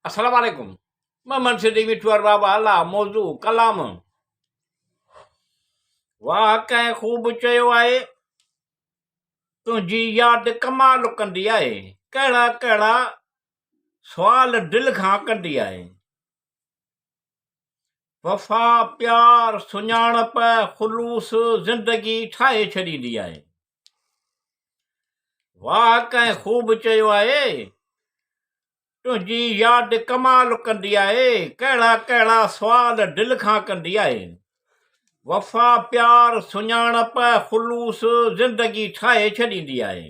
السلام عليڪم محمد صديق مٺو ارباب اعليٰ موضوع ڪلام واهه ڪنهن خوب چيو آهي تنهنجي ياد ڪمال ڪندي آهي ڪهڙا ڪهڙا سوال دل کان ڪندي آهي وفا پيار سڃاڻپ خلوص زندگي ٺاهي ڇڏيندي آهي واهه ڪنهن خوب چيو آهي، تنهنجي ياد ڪمال ڪندي آهي، ڪهڙا ڪهڙا سوال دل کان ڪندي آهي. وفا، پيار، سڃاڻپ، خلوص زندگي ٺاهي ڇڏيندي آهي.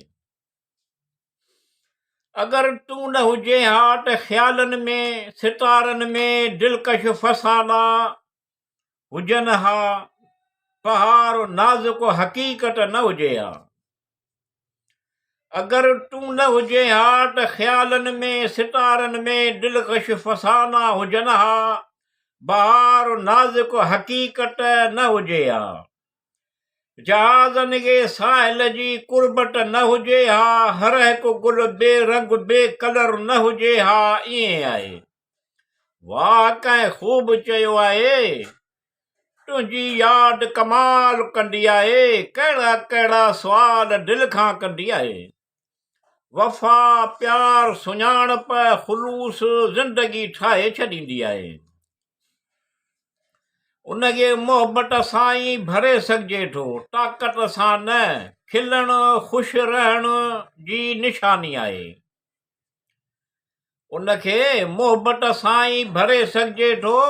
اگر تون نه هجين ها ته خيالن ۾ ستارن ۾ دلڪش فسانا هجن ها، بهار نازڪ حقيقت نه هجي ها. اگر تون نه هجين ها ته خيالن ۾ ستارن ۾ دلڪش فسانا هجن ها، بهار نازڪ حقيقت نه هجي ها. جهازن کي ساحل جي قربت نه هجي ها، هر هڪ گل بي رنگ بي ڪلر نه هجي ها، ائين آهي. واهه ڪنهن خوب چيو آهي، تنهنجي ياد ڪمال ڪندي آهي، ڪهڙا ڪهڙا سوال دل کان ڪندي آهي. وفا، پيار، سڃاڻپ، خلوص زندگي ٺاهي ڇڏيندي آهي. ان کي محبت سان ئي ڀري سگهجي ٿو، طاقت سان نه. کلڻ خوش رهڻ جي نشاني آهي. ان کي محبت سان ئي ڀري سگهجي ٿو،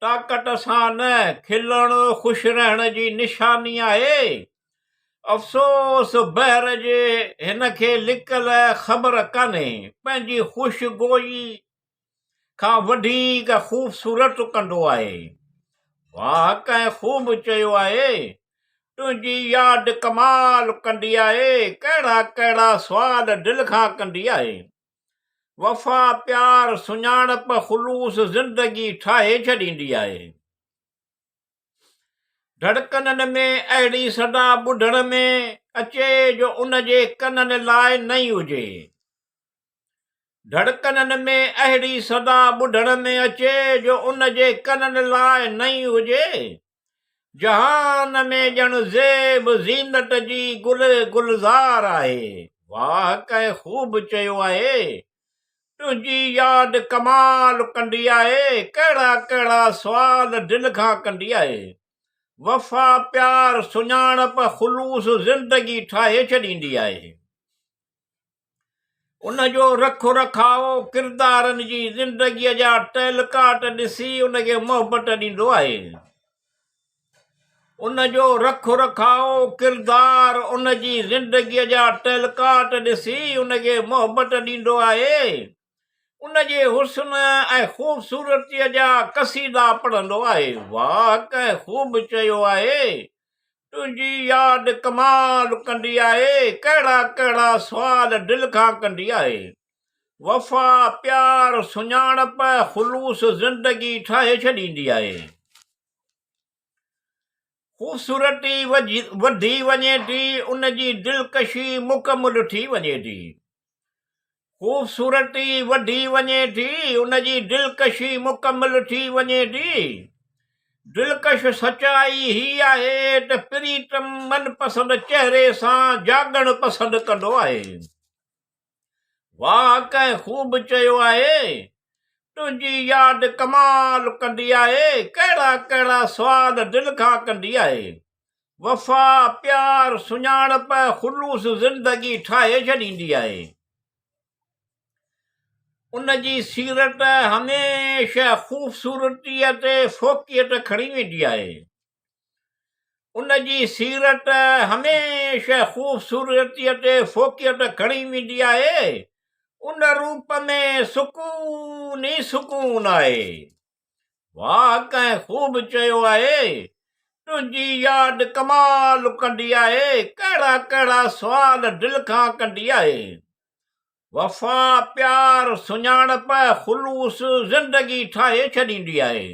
طاقت سان نه. کلڻ خوش رهڻ جي نشاني آهي. افسوس بحر جي هن کي لڪل خبر ڪانهي. پنهنجي خوش گوئي کان وڌيڪ خوبصورت ڪندو آهي. واهه ڪنهن خوب چيو آهي، تنهنجي ياد ڪمال ڪندي آهي، ڪهڙا ڪهڙا سوال دل کان ڪندي آهي. وفا، پيار، سڃاڻپ، خلوص زندگي ٺاهي ڇڏيندي آهي. ڌڙڪنن ۾ اهڙي صدا ٻڌڻ ۾ اچي جو ان جي ڪنن لاء نئين هجي. ڌڙڪنن ۾ اهڙي صدا ٻڌڻ ۾ اچي جو ان جي ڪنن لاء نئين هجي. جهان ۾ ڄڻ زيب زينت جي گل گلزار آهي. واهه ڪنهن خوب چيو آهي. تنهنجي ياد ڪمال ڪندي آهي. ڪهڙا ڪهڙا سوال دل کان ڪندي آهي. وفا، پيار، سڃاڻپ، خلوص زندگي ٺاهي ڇڏيندي آهي. ان جو رک رکاء ڪردارن جي زندگيء جا ٽهلڪاٽ ڏسي ان کي محبت ڏيندو آهي. ان جو رک رکاء ڪردار ان جي زندگيء جا ٽهلڪاٽ ڏسي ان کي محبت ڏيندو آهي. ان جي حسن ۽ خوبصورتيء جا قصيدا پڙهندو آهي. واهه ڪنهن خوب چيو آهي، تنهنجي ياد ڪمال ڪندي آهي، ڪهڙا ڪهڙا سوال دل کان ڪندي آهي. وفا، پيار، سڃاڻپ، خلوص زندگي ٺاهي ڇڏيندي آهي. خوبصورتي وڌي وڃي ٿي، ان جي دلڪشي مڪمل ٿي وڃي ٿي. خوبصورتي وڌي وڃي ٿي، ان جي دلڪشي مڪمل ٿي وڃي ٿي. دلڪش سچائي هي آهي ته پريتم من پسند چهري سان جاڳڻ پسند ڪندو آهي. واهه ڪنهن خوب چيو آهي، تنهنجي ياد ڪمال ڪندي آهي، ڪهڙا ڪهڙا سوال دل کان ڪندي آهي. وفا، پيار، سڃاڻپ، خلوص زندگي ٺاهي ڇڏيندي آهي. ان جي سيرت هميشه خوبصورتيء تي فوقيت کڻي ويندي آهي. ان جي سيرت هميشه خوبصورتيء تي فوقيت کڻي ويندي آهي. ان روپ ۾ سڪون ئي سڪون آهي. واهه ڪنهن خوب چيو آهي، تنهنجي ياد ڪمال ڪندي آهي، ڪهڙا ڪهڙا سوال دل کان ڪندي آهي. وفا، پيار، سڃاڻپ، خلوص زندگي ٺاهي ڇڏيندي آهي.